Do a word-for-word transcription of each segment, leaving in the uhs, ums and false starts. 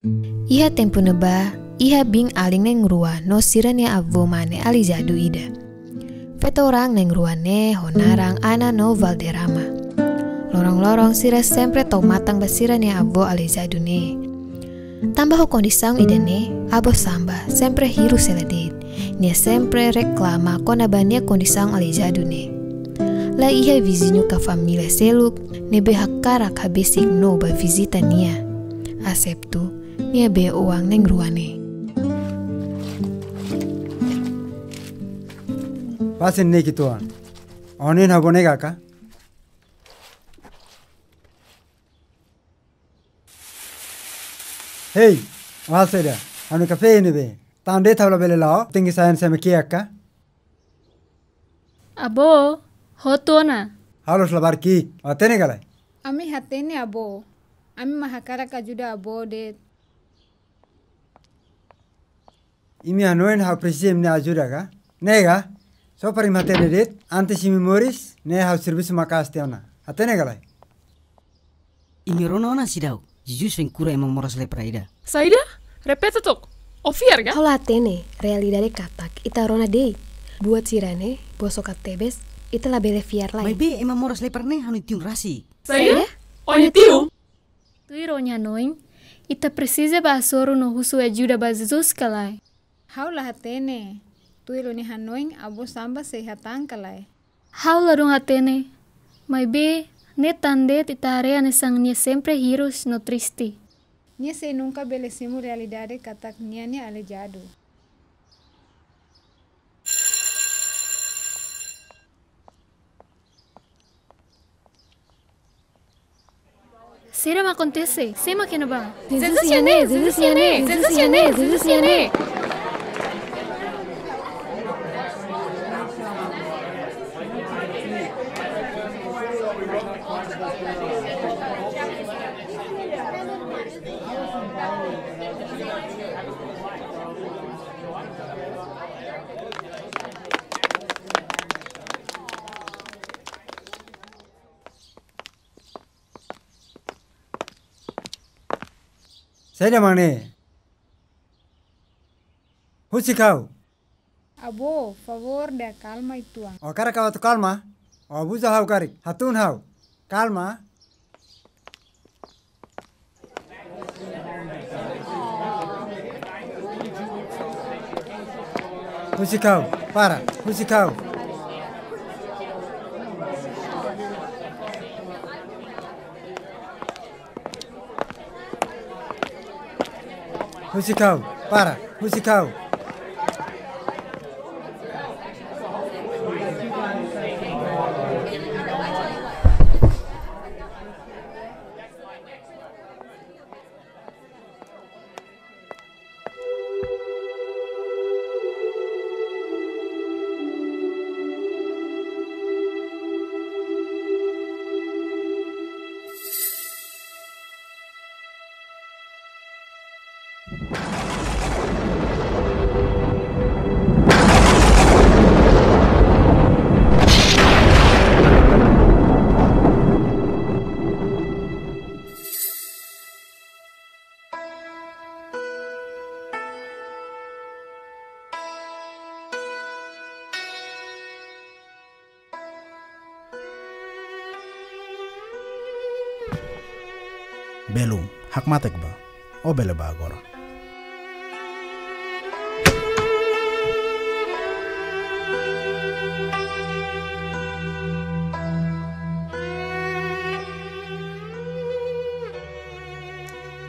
Iha tempu ne'ebá, iha biin-alin na'in-rua no sira-nia avó mane aleijadu ida. Feto-raan na'in-rua ne'e ho naran Ana no Valderrama. Loron-loron sira sempre tau matan ba sira-nia avó aleijadu ne'e. Tanba ho kondisaun ida-ne'e, avó Samba sempre hirus hela de'it. Nia sempre reklama kona-ba nia kondisaun aleijadu ne'e. La iha viziñu ka família seluk ne'ebé hakarak habesik no bá vizita nia, eseptu nia bee-oan na'in-rua ne'e. Pasiénsia ne'e kituan. Ohin ha'u bá ne'e ka? Hei, wahal seda, ha'u-nia kafé ne'ebé? Tan de'it ha'u labele la'o, tenke sai hanesan ema kiak ka? Avó, hotu ona. Ha'u la'ós labarik ki'ik, ó hatene ka lae? Ami hatene avó. Ami mak hakarak ajuda avó de'it. Imi hanoin ha'u presiza imi-nia ajuda ka? Ne'e ka? Só para imi hatene de'it, antes imi moris, ne'e ha'u servisu maka'as tiha ona. Hatene ka lae? Imi rona ona seidauk, Jesus vem kura ema moras lepra ida. Saida? Repete tok. Ó fiar ka? Ha'u la hatene, realidade katak ita rona de'it. Buat sira-ne'e bosoka tebes, ita labele fiar lai. Maibé ema moras lepra ne'e ha'u-nia tiun rasik. Saida? Saida? Ó-nia tiun? Tuir ó-nia hanoin, ita presiza bá hasoru no husu ajuda ba Jesus ka lae? Ha'u la hatene, tuir ó-nia hanoin, avó Samba sei hatán ka lae? Ha'u ladún hatene, maibé, ne'e tan de'it ita haree hanesan nia sempre hirus no triste. Nia sei nunka bele simu realidade katak nia ne'e aleijadu. Saida mak akontese? Sé mak iha ne'ebá? Jesus iha ne'e, Jesus iha ne'e, Jesus iha ne'e, Jesus iha ne'e. Saida mak ne'e? Husik ha'u. Avó, favór de akalma uitoan. Ó hakarak ha'u atu kalma? Ó abuza ha'u karik, hatún ha'u. Kalma. Husik ha'u, para, husik ha'u. Husik ha'u, para, husik ha'u. Belun, hakmatek bá. Ó bele bá agora.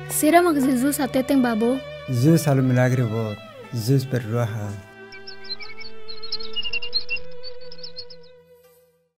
Saida mak Jesus hateten ba avó? Jesus halo milagre boot. Jesus perdua ha'u.